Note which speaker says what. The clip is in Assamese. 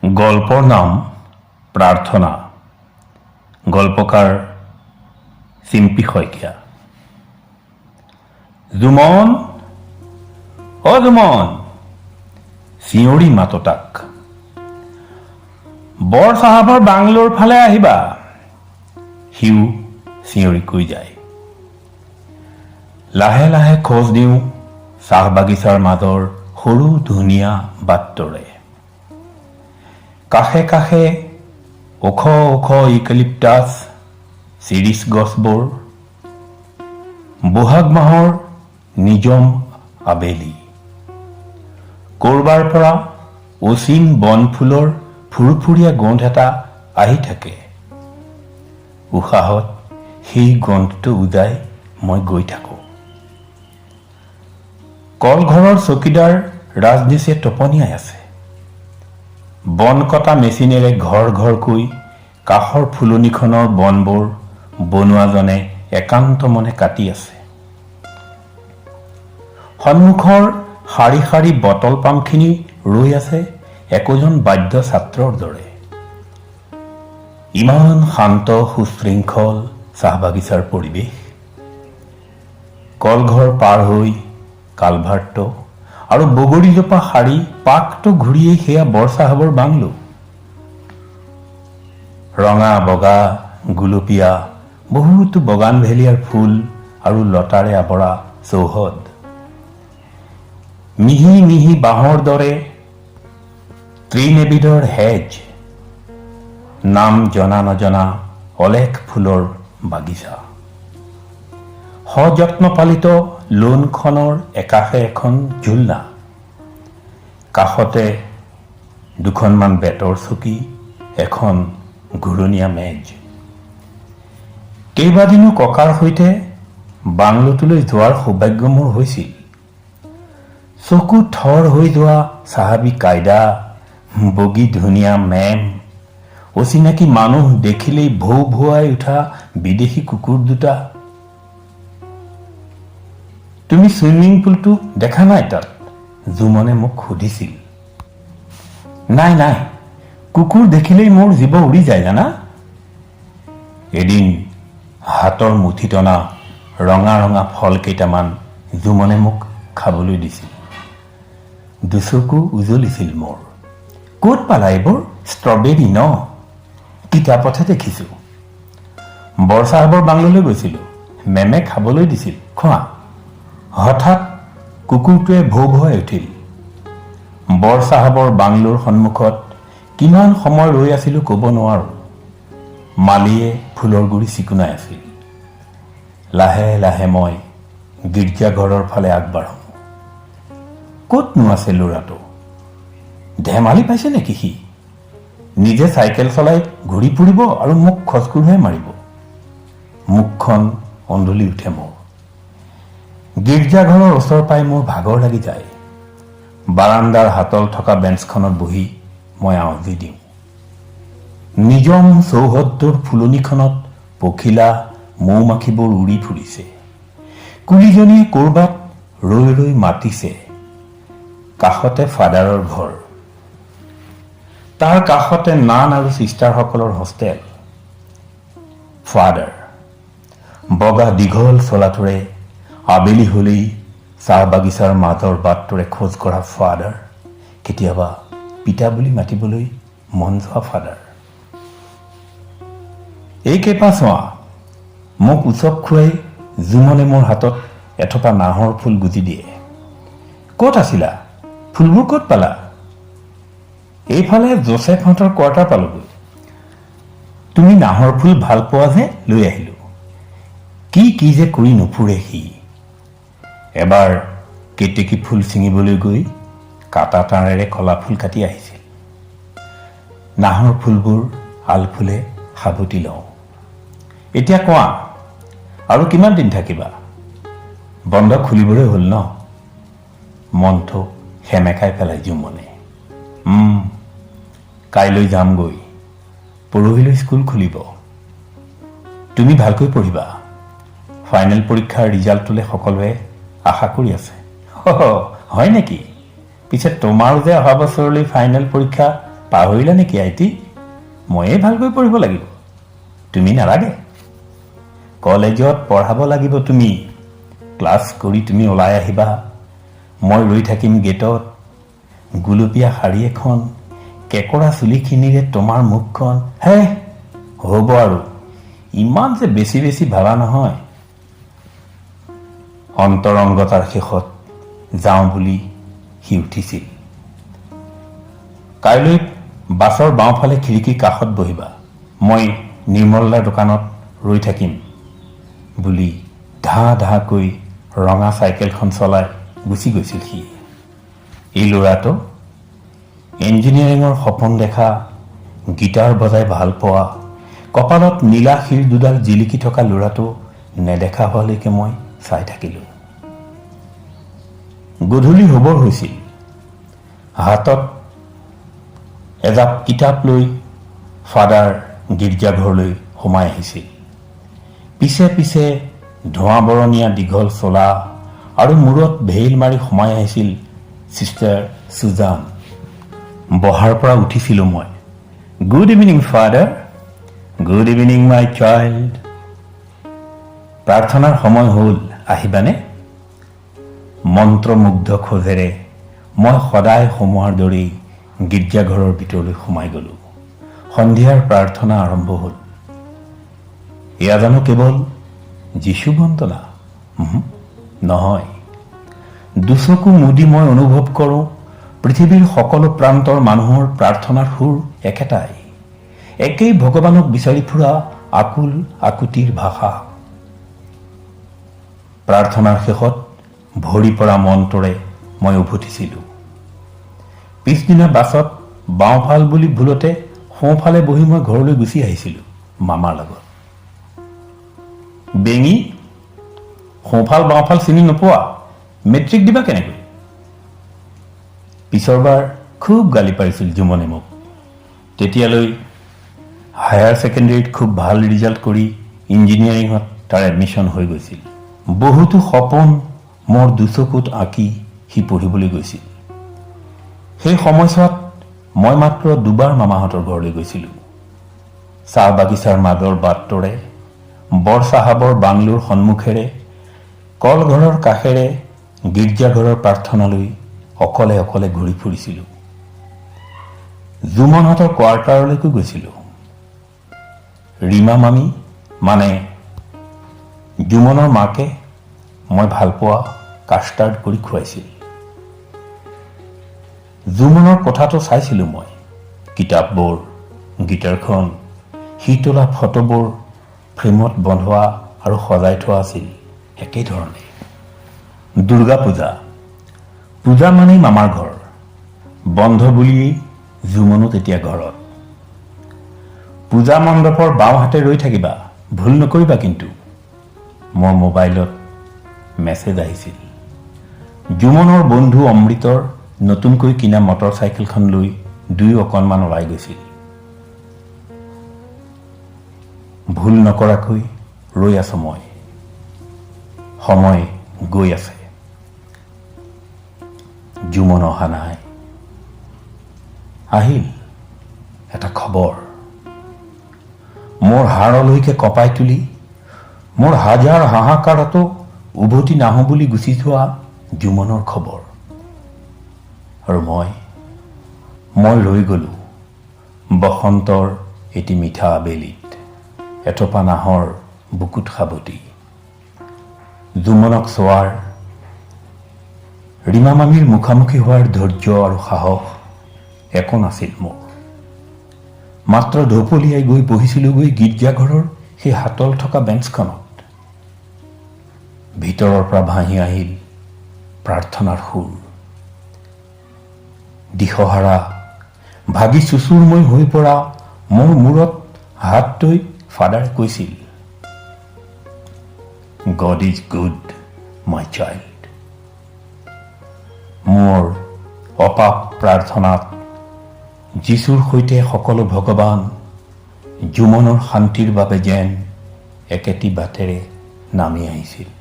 Speaker 1: গল্পৰ নাম প্ৰাৰ্থনা। গল্পকাৰ চিম্পী শইকীয়া। জুমন, অ জুমন, চিঞৰি মাতো তাক। বৰ চাহাবৰ বাংলোৰ ফালে আহিবা। সিও চিঞৰি কৈ যায়। লাহে লাহে খোজ দিওঁ চাহ বাগিচাৰ মাজৰ সৰু ধুনীয়া বাটটোৰে। কাষে কাষে ওখ ওখ ইউকেলিপ্টাছ, চিৰিচ গছবোৰ। বহাগ মাহৰ নিজম আবেলি। কৰবাৰ পৰা অচিন বনফুলৰ ফুৰফুৰীয়া গোন্ধ এটা আহি থাকে। উশাহত সেই গোন্ধটো উজাই মই গৈ থাকোঁ। কলঘৰৰ চকীদাৰ ৰাজনীশে টোপনিয়াই আছে। বন কটা মেচিনেৰে ঘৰ ঘৰকৈ কাষৰ ফুলনিখনৰ বনবোৰ বনুৱাজনে একান্ত মনে কাটি আছে। সন্মুখৰ শাৰী শাৰী বটল পামখিনি ৰৈ আছে একোজন বাদ্য ছাত্ৰৰ দৰে। ইমান শান্ত, সুশৃংখল চাহ বাগিচাৰ পৰিৱেশ। কলঘৰ পাৰ হৈ কালভাৰ্টটো আৰু বগৰীজোপা সাৰি পাকটো ঘূৰিয়েই সেয়া বৰচাহাবৰ বাংলো। ৰঙা, বগা, গুলপীয়া বহুতো বগানভেলিয়াৰ ফুল আৰু লতাৰে আৱৰা চৌহদ। মিহি মিহি বাঁহৰ দৰে তৃণ এবিধৰ হেজ। নাম জনা নজনা অলেখ ফুলৰ বাগিচা। সযত্ন পালিত লোনখনৰ একাষে এখন ঝুলনা, কাষতে দুখনমান বেতৰ চকী, এখন ঘূৰণীয়া মেজ। কেইবাদিনো ককাৰ সৈতে বাংলোটোলৈ যোৱাৰ সৌভাগ্য মোৰ হৈছিল। চকু থৰ হৈ যোৱা চাহাবী কায়দা, বগী ধুনীয়া মেম, অচিনাকি মানুহ দেখিলেই ভৌ ভৌৱাই উঠা বিদেশী কুকুৰ দুটা। তুমি চুইমিং পুলটো দেখা নাই তাত? জুমনে মোক সুধিছিল। নাই নাই, কুকুৰ দেখিলেই মোৰ জীৱ উৰি যায় জানা। এদিন হাতৰ মুঠিত অনা ৰঙা ৰঙা ফল কেইটামান জুমনে মোক খাবলৈ দিছিল। দুচকু উজলিছিল মোৰ। ক'ত পালা এইবোৰ? ষ্ট্ৰবেৰী ন? কিতাপতহে দেখিছো। বৰচাহাবৰ বাংলোলৈ গৈছিলো, মেমে খাবলৈ দিছিল, খোৱা। হঠাৎ কুকুৰটোৱে ভৌ ভৌৱাই উঠিল। বৰচাহাবৰ বাংলোৰ সন্মুখত কিমান সময় ৰৈ আছিলো ক'ব নোৱাৰো। মালিয়ে ফুলৰ গুৰি চিকুণাই আছিল। লাহে লাহে মই গীৰ্জাঘৰৰ ফালে আগবাঢ়ো। ক'তনো আছে ল'ৰাটো? ধেমালি পাইছে নেকি সি? নিজে চাইকেল চলাই ঘূৰি ফুৰিব আৰু মোক খজকুৰুৱাই মাৰিব। মুখখন অন্দলি উঠে মোৰ। গীৰ্জাঘৰৰ ওচৰ পাই মোৰ ভাগৰ লাগি যায়। বাৰাণ্ডাৰ হাতল থকা বেঞ্চখনত বহি মই আউজি দিওঁ। নিজম চৌহদটোৰ ফুলনিখনত পখিলা, মৌ মাখিবোৰ উৰি ফুৰিছে। কুলিজনীয়ে ক'ৰবাত ৰৈ ৰৈ মাতিছে। কাষতে ফাদাৰৰ ঘৰ, তাৰ কাষতে নান আৰু ছিষ্টাৰসকলৰ হোষ্টেল। ফাদাৰ বগা দীঘল চোলাটোৰে আবেলি হলেই চাহ বাগিচাৰ মাজৰ বাটটোৰে খোজ কঢ়া ফাদাৰ, কেতিয়াবা পিতা বুলি মাতিবলৈ মন যোৱা ফাদাৰ। এই কেইপাহ চোৱা। মোক উচপ খুৱাই জুমনে মোৰ হাতত এথোপা নাহৰ ফুল গুজি দিয়ে। ক'ত আছিলা? ফুলবোৰ ক'ত পালা? এইফালে জোচেফহঁতৰ কোৱাৰ্টাৰ পালোগৈ। তুমি নাহৰ ফুল ভাল পোৱা যে, লৈ আহিলো। কি কি যে কৰি নুফুৰে সি! এবাৰ কেতেকী ফুল ছিঙিবলৈ গৈ কাটা তাঁৰেৰে কলা ফুল কাটি আহিছিল। নাহৰ ফুলবোৰ আলফুলে সাৱটি লওঁ। এতিয়া কোৱা, আৰু কিমান দিন থাকিবা? বন্ধ খুলিবলৈ হ'ল ন? মনটো সেমেকাই পেলাই জুমনে। কাইলৈ যামগৈ, পৰহিলৈ স্কুল খুলিব। তুমি ভালকৈ পঢ়িবা। ফাইনেল পৰীক্ষাৰ ৰিজাল্টটোলৈ সকলোৱে আশা কৰি আছে। হয় নেকি? পিছে তোমাৰো যে অহা বছৰলৈ ফাইনেল পৰীক্ষা। পাহৰিলা নেকি IT? ময়ে ভালকৈ পঢ়িব লাগিব, তুমি নালাগে। কলেজত পঢ়াব লাগিব তুমি। ক্লাছ কৰি তুমি ওলাই আহিবা, মই ৰৈ থাকিম গেটত। গুলপীয়া শাৰী এখন, কেঁকৰা চুলিখিনিৰে তোমাৰ মুখখন। হে, হ'ব আৰু, ইমান যে বেছি বেছি ভাবা নহয়। অন্তৰংগতাৰ শেষত যাওঁ বুলি সি উঠিছিল। কাইলৈ বাছৰ বাওঁফালে খিৰিকীৰ কাষত বহিবা, মই নিৰ্মলদাৰ দোকানত ৰৈ থাকিম বুলি ধা ধাকৈ ৰঙা চাইকেলখন চলাই গুচি গৈছিল সি। এই ল'ৰাটো, ইঞ্জিনিয়াৰিঙৰ সপোন দেখা, গীটাৰ বজাই ভাল পোৱা, কপালত নীলা শিৰ দুডাল জিলিকি থকা ল'ৰাটো নেদেখা হোৱালৈকে মই চাই থাকিলোঁ। গধূলি হ'বৰ হৈছিল। হাতত এজাপ কিতাপ লৈ ফাদাৰ গীৰ্জাঘৰলৈ সোমাই আহিছিল। পিছে পিছে ধোঁৱা বৰণীয়া দীঘল চোলা আৰু মূৰত ভেইল মাৰি সোমাই আহিছিল ছিষ্টাৰ সুজান। বহাৰ পৰা উঠিছিলোঁ মই। "Good evening, Father." "Good evening, my child." প্ৰাৰ্থনাৰ সময় হ'ল, আহিবানে? মন্ত্ৰমুগ্ধ খোজেৰে মই সদায় সোমোৱাৰ দৰেই গীৰ্জাঘৰৰ ভিতৰলৈ সোমাই গ'লোঁ। সন্ধিয়াৰ প্ৰাৰ্থনা আৰম্ভ হ'ল। এয়া জানো কেৱল যীশু বন্দনা? উহু, নহয়। দুচকু মুদি মই অনুভৱ কৰোঁ, পৃথিৱীৰ সকলো প্ৰান্তৰ মানুহৰ প্ৰাৰ্থনাৰ সুৰ একেটাই, একেই ভগৱানক বিচাৰি ফুৰা আকুল আকুতিৰ ভাষা। প্ৰাৰ্থনাৰ শেষত ভৰি পৰা মনটোৰে মই উভতিছিলোঁ। পিছদিনা বাছত বাওঁফাল বুলি ভুলতে সোঁফালে বহি মই ঘৰলৈ গুচি আহিছিলোঁ মামাৰ লগত। বেঙি, সোঁফাল বাওঁফাল চিনি নোপোৱা, মেট্ৰিক দিবা কেনেকৈ? পিছৰবাৰ খুব গালি পাৰিছিল জুমনে মোক। তেতিয়ালৈ হায়াৰ ছেকেণ্ডেৰীত খুব ভাল ৰিজাল্ট কৰি ইঞ্জিনিয়াৰিঙত তাৰ এডমিশ্যন হৈ গৈছিল। বহুতো সপোন মোৰ দুচকুত আঁকি সি পঢ়িবলৈ গৈছিল। সেই সময়ছোৱাত মই মাত্ৰ দুবাৰ মামাহঁতৰ ঘৰলৈ গৈছিলোঁ। চাহ বাগিচাৰ মাজৰ বাটটোৰে, বৰ চাহাবৰ বাংলোৰ সন্মুখেৰে, কলঘৰৰ কাষেৰে গীৰ্জাঘৰৰ প্ৰাৰ্থনালৈ অকলে অকলে ঘূৰি ফুৰিছিলোঁ। জুমনহঁতৰ কোৱাৰ্টাৰলৈকো গৈছিলোঁ। ৰীমা মামী, মানে জুমনৰ মাকে মই ভালপোৱা কাষ্টাৰ্ড কৰি খুৱাইছিল। জুমনৰ কোঠাটো চাইছিলোঁ মই। কিতাপবোৰ, গীটাৰখন, সি তোলা ফটোবোৰ ফ্ৰেমত বন্ধোৱা আৰু সজাই থোৱা আছিল একেধৰণে। দুৰ্গা পূজা, পূজা মানেই মামাৰ ঘৰ। বন্ধ বুলিয়েই জুমনো তেতিয়া ঘৰত। পূজা মণ্ডপৰ বাওঁ হাতে ৰৈ থাকিবা, ভুল নকৰিবা কিন্তু, মোৰ মোবাইলত মেছেজ আহিছিল। জুমনৰ বন্ধু অমৃতৰ নতুনকৈ কিনা মটৰ চাইকেলখন লৈ দুয়ো অকণমান ওলাই গৈছিল। ভুল নকৰাকৈ ৰৈ আছো মই। সময় গৈ আছে, জুমন অহা নাই। আহিল এটা খবৰ, মোৰ হাড়লৈকে কঁপাই তুলি মোৰ হাজাৰ হাহাকাৰতো উভতি নাহো বুলি গুচি যোৱা জুমনৰ খবৰ। আৰু মই ৰৈ গ'লো বসন্তৰ এটি মিঠা আবেলিত, এথোপা নাহৰ বুকুত সাৱটি। জুমনক চোৱাৰ, ৰীমা মামীৰ মুখামুখি হোৱাৰ ধৈৰ্য আৰু সাহস একো নাছিল মোৰ। মাত্ৰ ঢপলিয়াই গৈ বহিছিলোগৈ গীৰ্জাঘৰৰ সেই হাতল থকা বেঞ্চখনত। ভিতৰৰ পৰা ভাঁহি আহিল প্ৰাৰ্থনাৰ সুৰ। দিশহাৰা, ভাগি চুচুৰময় হৈ পৰা মোৰ মূৰত হাত থৈ ফাদাৰে কৈছিল, "God is good, my child." মোৰ অপাপ প্ৰাৰ্থনাত যীশুৰ সৈতে সকলো ভগৱান জুমনৰ শান্তিৰ বাবে যেন একেটি বাটেৰে নামি আহিছিল।